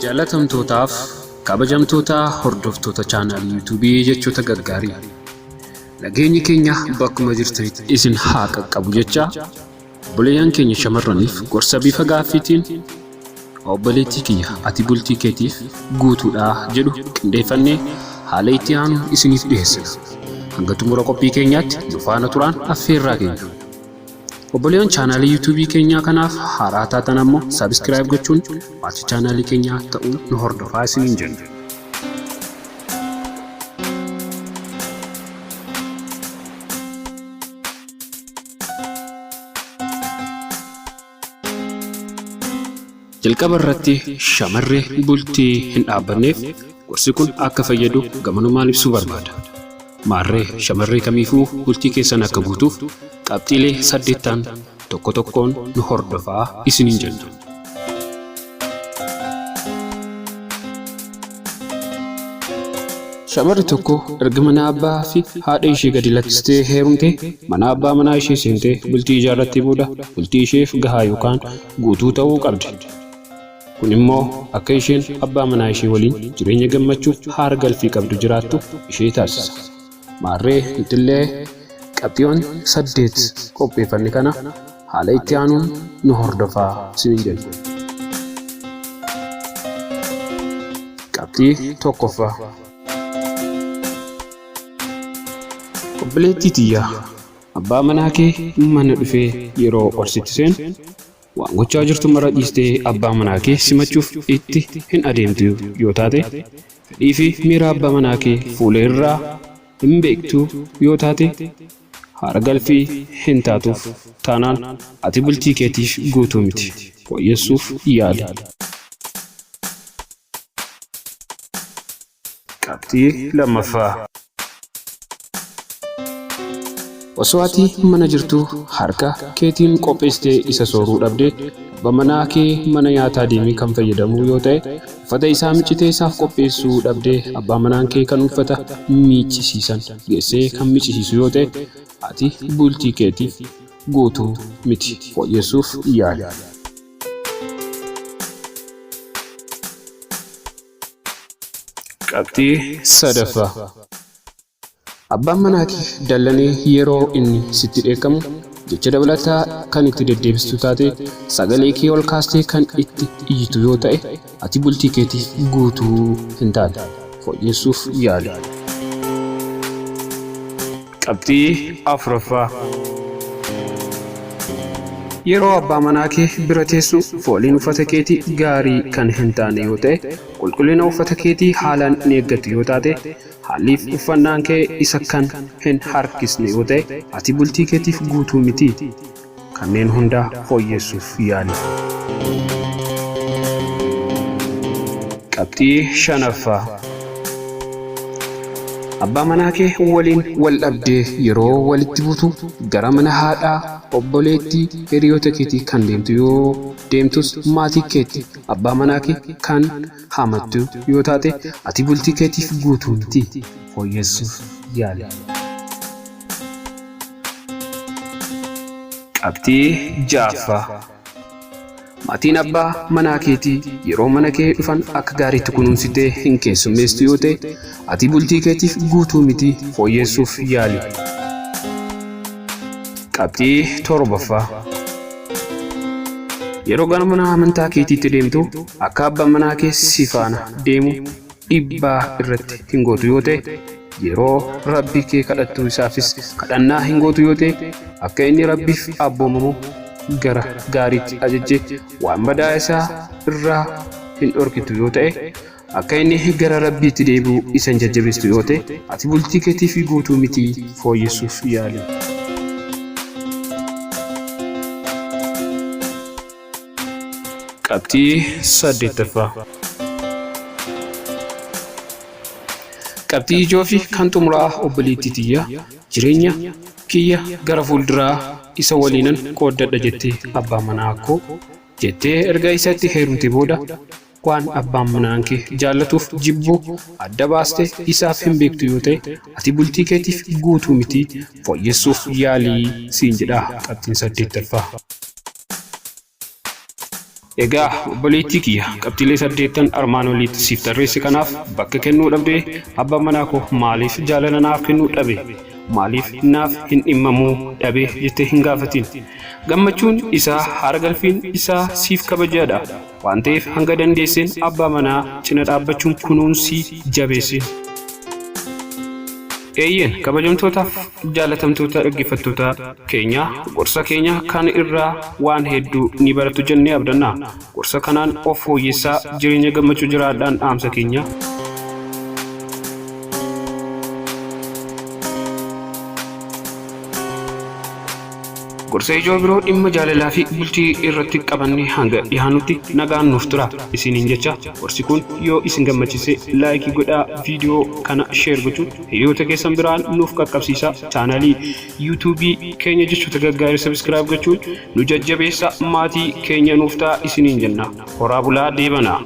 Jaalatamtootaaf kabajamtoota hordoftoota chaanaalii yuutuubii jechoota gaggaarii. Nageenyi keenya bakkuma jirtanitti isin haa qaqqabu jecha obboleeyyan keenya shamarraniif gorsa bifa gaaffiitiin obboleettii kiyya ati bultii keetiif guutuudha jedhu qindeeffannee haala itti aanu isiniif dhiyeessina. Hanga xumura qophii keenyaatti nu faana turaan affeerraa keenya. Obboleeyyan chaanaalii yuutuubii keenyaa kanaaf haaraa taatan ammoo subscribe gochuun maatii chaanaalii keenyaa ta'uun nu hordofaa isiniin jenna. Jalqaba irratti shamarree bultii hin dhaabbanneef gorsi kun akka fayyadu gamanumaan ibsuu barbaada. Maarree shamarree kamiifuu bultii keessan akka guutuuf qabxiilee saddeettaan tokko tokkoon nu hordofaa isiniin jenna. Shamarri tokko erga mana abbaa fi haadha ishee gadi lakkistee heerumtee mana abbaa manaa ishee seentee bultii ijaarrattee booda bultii isheef gahaa yookaan guutuu ta'uu qabdi. Kun immoo akka isheen abbaa manaa ishee waliin jireenya gammachuuf haara galfii qabdu jiraattu ishee taasisa. Maarree nutillee qabxiiwwan 8 qopheeffanne kana haala itti aanuun nu hordofaa isiniin jenna. Qabxii tokkoffaa. Obboleettii tiyya, abbaa manaa kee mana dhufee yeroo ol sitti seenu waan gochaa jirtu mara dhiistee abbaa manaa kee simachuuf itti hin adeemtu yoo taate, fedhii fi miira abbaa manaa kee fuula irraa hin beektu yoo taate, haara galfii hin taatuuf taanaan ati bultii keetiif guutuu miti. Fooyyessuuf yaali. Qabxii lammaffaa. Osoo ati mana jirtuu harka keetiin qopheessitee isa sooruu dhabde, abbaa manaa kee mana nyaataa deemee kan fayyadamuu yoo ta'e, uffata isaa miccitee isaaf qopheessuu dhabdee abbaa manaan kee kan uffata miiccisiisan geessee kan miccisiisu yoo ta'e, ati bultii keetiif guutuu miti. Fooyyessuuf yaali. Qabxii sadaffaa. Abbaan manaa kee dallanee yeroo inni sitti dheekkamu jecha dabalataa kan itti deddeebistu taate, sagalee kee ol kaastee kan itti iyyitu yoo ta'e, ati bultii keetiif guutuu hin taane. Fooyyessuuf yaali. Qabxii afuraffaa. Yeroo abbaa manaa kee bira teessu fooliin uffata keetii gaarii kan hin taane yoo ta'e, qulqullina uffata keetii haalaan hin eeggattu yoo taate, haalliif uffannaan kee isa kan hin harkisne yoo ta'e, ati bultii keetiif guutuu miti. Kanneen hunda fooyyessuuf yaali. Qabxii shanaffaa. Abbaa manaa kee waliin wal dhabdee yeroo walitti buutu gara mana haadhaa, obboleettii, hiriyoota keetii kan deemtu yoo deemtus maatii keetti abbaa manaa kee kan hamattu yoo taate ati bultii keetiif guutuu miti. Fooyyessuuf yaali. Qabxii ja'affaa. Maatiin abbaa manaa keetii yeroo mana kee dhufan akka gaariitti kunuunsitee hin keessummeessitu yoo ta'e, ati bultii keetiif guutuu miti. Fooyyessuuf yaali. Qabxii torbaffaa. Yeroo gara mana amantaa keetiitti deemtu akka abbaan manaa kee si faana deemu dhiibbaa irratti hin gootu yoo ta'e, yeroo Rabbii kee kadhattu isaafis kadhannaa hin gootu yoo ta'e, akka inni Rabbiif abboomamu gara gaariitti ajajje waan badaa isaa irraa hin dhorkitu yoo ta'e, akka inni gara Rabbiitti deebi'u isa hin jajjabeessitu yoo ta'e, ati bultii keetiif guutuu miti. Fooyyessuuf yaali. Qabxii saddeettaffaa. Qabxii ijoo fi kan xumuraa obboleettii tiyya, jireenya kiyya gara fuulduraa isa waliinan qooddadha jettee abbaa manaa koo jettee erga isatti heerumte booda waan abbaan manaan kee jaallatuuf jibbu adda baaste isaaf hin beektu yoo ta'e, ati bultii keetiif guutuu miti. Fooyyessuuf yaalii siin jedha qabxiin saddeettaffaa. Egaa obboleettii kiyya, qabxiilee saddeettan armaan oliitti siif tarreesse kanaaf bakka kennuu dhabdee abbaan manaa koo maaliif jaalala naaf kennuu dhabe? Maaliif naaf hin dhimmamuu dhabe jettee hin gaafatin. Gammachuun isaa haara galfiin isaa siif kabajaadha waan ta'eef hanga dandeesseen abbaa manaa cina dhaabbachuun kunuunsii jabeessi. Eeyyeen kabajamtootaaf jaalatamtoota dhaggeeffattoota keenya, gorsa keenya kan irraa waan hedduu ni barattu jennee abdanna. Gorsa kanaan of fooyyessaa jireenya gammachuu jiraadhaan dhaamsa keenya. Gorsa ijoo biroo dhimma jaalalaa fi bultii irratti qabannee hanga dhihaanutti nagaan nuuf tura isiniin jecha, gorsi kun yoo isin gammachise laayikii godhaa, viidiyoo kana sheer gochuun hiriyoota keessan biraan nuuf qaqqabsiisaa, chaanaalii yuutuubii keenya Jechoota Gaggaarii sabiskiraayib gochuun nu jajjabeessa, maatii keenya nuuf ta'a isiniin jenna. Horaa bulaa deebanaa.